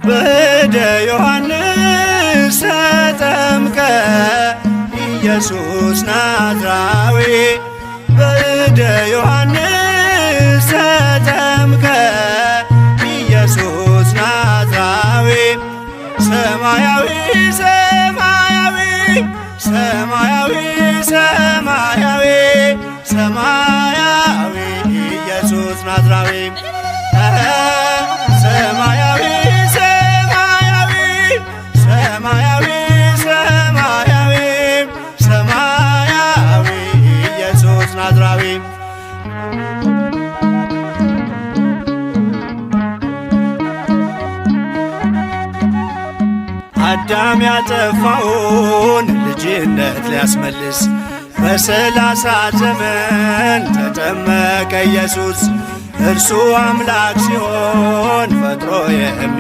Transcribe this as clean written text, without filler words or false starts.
በእደ ዮሐንስ ተጠምቀ ኢየሱስ ናዝራዊ፣ በእደ ዮሐንስ ተጠምቀ ኢየሱስ ናዝራዊ፣ ሰማያዊ ሰማያዊ ሰማያዊ ሰማያዊ ሰማያዊ ኢየሱስ ናዝራዊ፣ ሰማያዊ ሰማያዊ ሰማያዊ ሰማያዊ ሰማያዊ ኢየሱስ ናዝራዊ። አዳም ያጠፋውን ልጅነት ሊያስመልስ በ30 ዘመን ተጠመቀ ኢየሱስ። እርሱ አምላክ ሲሆን ፈጥሮ የሚ